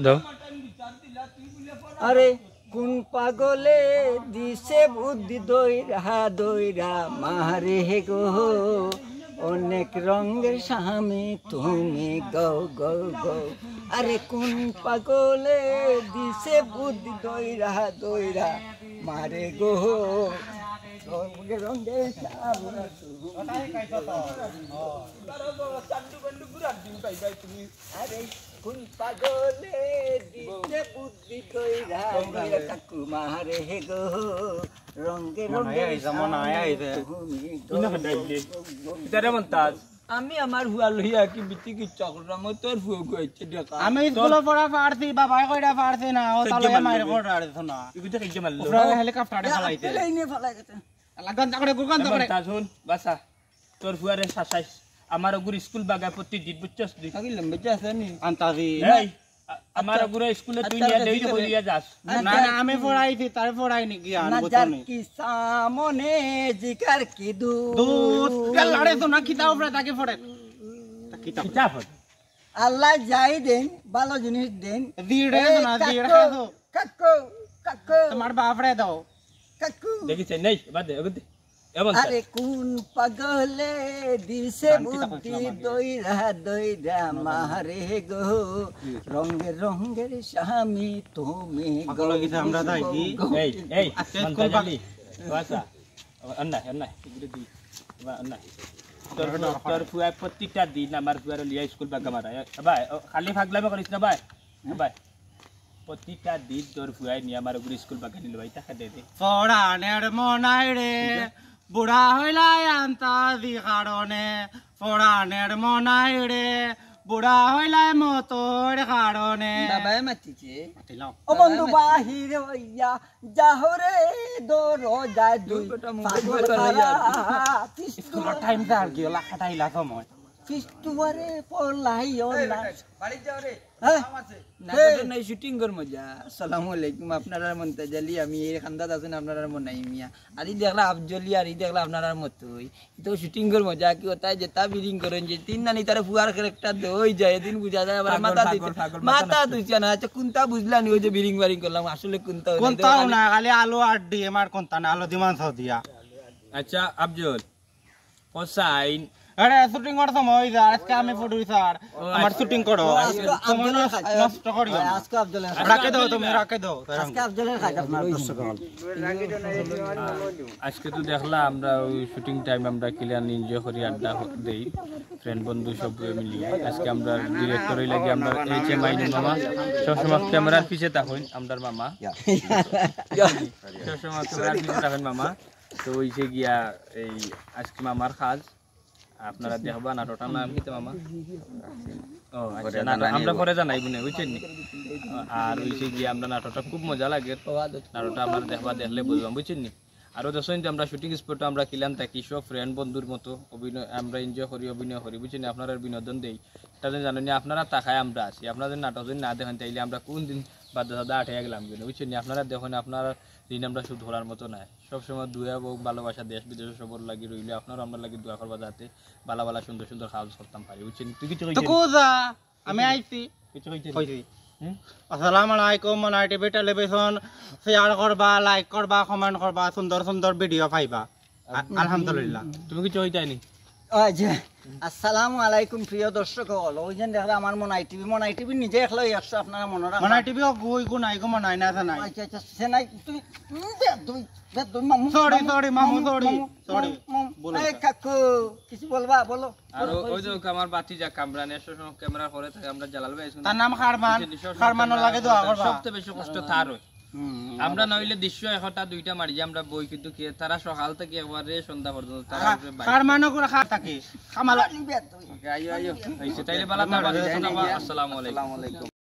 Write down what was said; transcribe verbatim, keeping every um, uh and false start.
দাও। আরে কোন পাগলে দিছে বুদ্ধি দইরা দইরা মারে হে গো, অনেক রঙের স্বামী তুমি গো গো গো। আরে কোন পাগলে দিছে বুদ্ধি দইরা দইরা মারে গো, রঙে রঙে স্বামী তুমি। আরে কোন পাগলে দিছে বুদ্ধি দইরা দইরা কাকু মারে হে গো, রঙে মনে হয় রঙে আইছে, মনে হয় আইছে। তুমি গো গো গো। ইতারে মন্তাজ। আমি আমার ফুয়া লইয়া কি বিটি কিচ্ছা করলাম, ও তোর ফুয়া গুয়াইছে দেখা। আমি স্কুলে পড়া পারছি, বাবায় কইরা পারছি না, ও তাহলে মাইর করে আর দিত না। ইগুতে কেগে মারলো? উপরে হেলিকপ্টারে ফালাইছে। প্লেনে ফালাই গেছে। আল্লাহ, গান করে, গান করে। মন্তাজ, হুন, বাসা। তোর ফুয়ারে শাসাইস। আমার ওগুর স্কুল বাগা প্রতিদিন, বুঝছস তুই? আগে লম্বে যা আছে নি। আন্তাজি। এই, আ-, আমার আচ্ছা। ওগুরে স্কুলে তুই আচ্ছা, নিয়ে আচ্ছা, দেই ঠিক আছে। করিয়া যাস। না, না, আমি পড়াইছি, তারে পড়াইনি কি আর না, বুঝছো যার নি? কি সামনে জিকার কি দূর। দূর। কে লড়ে তো না, কিতাব পড়ে, তাকে পড়ে। তা কিতাব। কিতাব পড়ে। আল্লাহ যাই দেন, ভালো জিনিস দেন। জিড়ে এই না, জিড়ে কাকু, খাসো। কাকু, কাকু। তোমার বাপরে দাও। কাকু। দেখি চাই নাই, বাদ দে, বাদ দে। এমন আরে কোন পাগলে দিছে বুদ্ধি দইরা দইরা মারে গো, রঙের রঙের স্বামী তুমি গো। এই, এই, আজকে স্কুল বাদ। বাসা। অন্যায়, অন্যায়, এগুলো দি। বা, অন্যায়। তোর, তোর ফুয়া প্রত্যেকটা দিন আমার ফুয়ারে লিয়া স্কুল বাগা মারা। এ, ভাই, ও, খালি ফাগলামি করিস না ভাই। ভাই, প্রতিটা দিন তোর ফুয়ায় নিয়ে আমার ওগুলো স্কুল বাগানি লই, টাকা দে দে। পরানের মনাই রে, বুড়া হইলাই আন্তাজি কারণে। পরানের মনাই রে, বুড়া হইলাই মতর কারণে। বাবায় মাতিছে। মাতিলাম। ও বন্ধু বাহির হইয়া যাহরে দরজায় দুই দুই বেটা মুখ পাগল করা। স্কুলের টাইম যার গিয়ে লাখাটাইলা সময়। পিস্তুয়ারে পড়লাইও না। বাড়ি যাও রে। হ্যাঁ? কাম আছে। না, এই। তো নাই, শুটিং কর মজা। আসসালামু আলাইকুম, আপনারার মন্তাজ আলী, আমি এই খান্দাত আছেন, আপনারার মনাই মিয়া। আর ই দেখলা আফজলি, আর ই দেখলা আপনারার মতোই। তো শুটিং কর মজা, কি ওটাই যেটা বিরিং করেন যে তিন নানি তারা ফুয়ার ক্যারেক্টার দই যায়, এদিন বুঝা যায় আবার পাগল, মাথা পাগল, দিতে, পাগল, মাথা মাথা নষ্ট। দুইছে না। আচ্ছা, কোনটা বুঝলা নি? ওই যে বিরিং বারিং করলাম, আসলে কোনটা হইলো? কোনটাও না, খালি আলু আর ডিম আর কোনটা না, আলু দিমান সদিয়া। আচ্ছা, আফজল। ও সাইন। আরে, শুটিং করার সময় হয়ে যায়, আজকে আমি প্রডিউসার, ও, আমার আচ্ছা। শুটিং করো। ও, আজকে সময় আফজলের নষ্ট, খাই। নষ্ট করিও না। আজকে আফজলের খাই। রাখে দাও তুমি, রাখে দাও। আজকে আফজলের খাই, আপনার দর্শক হল। আজকে তো দেখলা আমরা ওই শুটিং টাইম আমরা কিলান এনজয় করি, আড্ডা হ-, দেই, ফ্রেন্ড বন্ধু সব মিলিয়ে। আজকে আমরা ডিরেক্টর হইলে কি আমরা এই যে মাইনুল মামা, সবসময় ক্যামেরার পিছে থাকইন, আমরার মামা। সবসময় ক্যামেরার পিছে থাকইন মামা। তো ওই যে গিয়া এই আজকে মামার কাজ, আপনারা দেখবা নাটকটার নাম কিতা মামা? ও আচ্ছা, নাটক আমরা পরে জানাইবো নে, বুঝছেন নি? আর ওই যে গিয়া আমরা নাটকটা খুব মজা লাগে, নাটকটা আপনারা দেখবা, দেখলে বুঝবা, বুঝছেন নি? আরও দেখছেন তো আমরা শুটিং স্পটে আমরা কিলান থাকি, সব ফ্রেন্ড বন্ধুর মতো অভিনয়, আমরা এনজয় করি, অভিনয় করি, বুঝছেন নি? আপনারার বিনোদন দেই, এটা তো জানেন নি, আপনারা থাকায় আমরা আছি, আপনারা যদি নাটক যদি না দেখেন তাইলে আমরা কোন দিন বাদ দাদা আটে গেলাম, বুঝছেন নি? আপনারা দেখেন, আপনারা দিন আমরা শুট করার মতো নাই। সবসময় দোয়া এবং ভালোবাসা দেশ বিদেশে সবর লাগি রইল। আপনারা আমরার লাগি দোয়া করবা যাতে ভালা ভালা সুন্দর সুন্দর কাজ করতাম পারি, বুঝছেন? তুই কিছু তো কইছিস? কোজা, আমি আইছি। কিছু কইছিস? কইছি। হুম? আসসালামু আলাইকুম, মনাই টিভি টেলিভিশন, শেয়ার করবা, লাইক করবা, কমেন্ট করবা, সুন্দর সুন্দর ভিডিও পাইবা। আ-, আলহামদুলিল্লাহ। তুমি কিছু কইতাই নি? ওই যে, আসসালামু আলাইকুম প্রিয় দর্শক হল। ওই যে দেখলে আমার মনাই টিভি, মনাই টিভি নিজে একলা একশো আপনারা মনে রাখবেন। মনাই টিভি ও গুই গু নাই গো, মনাই না আছে নাই। আচ্ছা, আচ্ছা, সে নাই, তুমি, উম, বেদুই, বেদুই মামু, সরি, মামু, সরি, মামু, মামু, সরি, মামু, সরি। মামু, মামু। ভুল এই হয়েছে। কাকু, কিছু বলবা? বলো। আর বলো, ও-, ওই যে বলছি। ওকে আমার বাতি যা কামরান, এসব সময় ক্যামেরা করে থাকে, আমরা জালাল ভাই, তার নাম খারমান, বুঝছেন, সব সময় খারমানর ক্যামেরা লাগে দোয়া করে, করবা। সবচেয়ে বেশি কষ্ট তার হয়। হুম, আমরা না অবশ্যই। হইলে দৃশ্য একটা দুইটা মারি, আমরা বই কিন্তু কে, তারা সকাল থেকে একবারে সন্ধ্যা পর্যন্ত তারা আ, উপরে বাইক। খারমানও করে খার থাকে, খামালা। আইও, আইও। এই সেটাইলে বালা থাকবা, আসসালামু আলাইকুম। আসসালামু আলাইকুম।